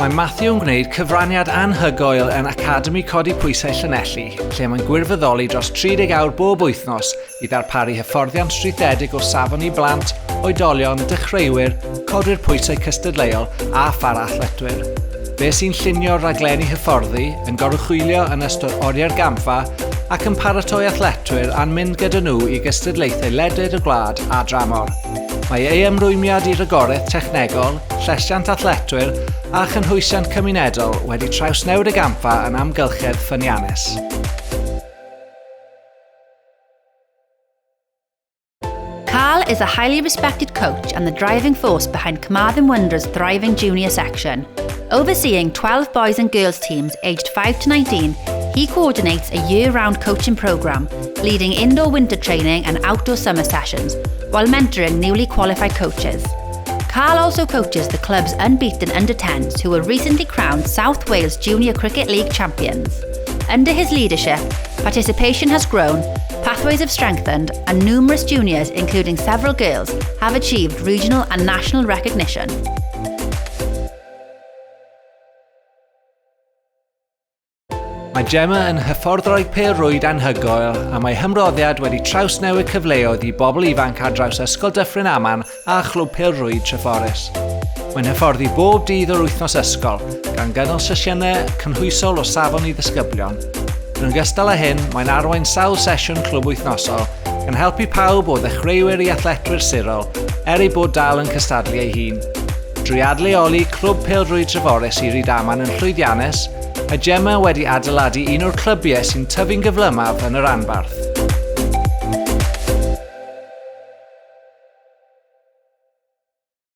Mae Matthew yn gwneud cyfraniad anhygoel yn Academi Codi Pwysau Llanelli, lle mae'n gwirfoddoli dros 30 awr bob wythnos i ddarparu hyfforddiant strwythedig o safon i blant, oedolion, dechreuwyr, codwyr pwysau cystadleuol a phara-athletwyr. Fe sy'n llunio rhaglenni hyfforddi, yn goruchwylio yn ystod oriau'r gampfa ac yn paratoi athletwyr a'n mynd gyda nhw i gystadlaethau ledled y gwlad a dramor. Mae ei ymrwymiad i ragoriaeth technegol, llesiant athletwyr a chynhwysiant cymunedol wedi trawsnewid y gampfa yn amgylchedd ffyniannus. Carl is a highly respected coach and the driving force behind Carmarthen Wanderers' thriving junior section. Overseeing 12 boys and girls teams aged 5 to 19, he coordinates a year-round coaching programme, leading indoor winter training and outdoor summer sessions, while mentoring newly qualified coaches. Carl also coaches the club's unbeaten under-10s who were recently crowned South Wales Junior Cricket League champions. Under his leadership, participation has grown, pathways have strengthened, and numerous juniors, including several girls, have achieved regional and national recognition. Mae Gemma yn hyfforddwraig pêl-rwyd anhygoel a mae hymroddiad wedi trawsnewid cyfleoedd i bobl ifanc ar draws Ysgol Dyffryn Aman a Chlwb Pêl-rwyd Treforys. Mae'n hyfforddi bob dydd o'r wythnos ysgol, gan gynnal sesiynau cynhwysol o safon i ddisgyblion. Yn ogystal â hyn, mae'n arwain sawl sesiwn clwb wythnosol, gan helpu pawb o ddechreuwyr i athletwyr sirol, er ei bod dal yn cystadlu ei hun. Drwy adleoli Clwb Pêl-rwyd Treforys i Rydaman yn llwyddiannus, mae Gemma wedi adeiladu un o'r clybiau sy'n tyfu'n gyflymaf yn y rhanbarth.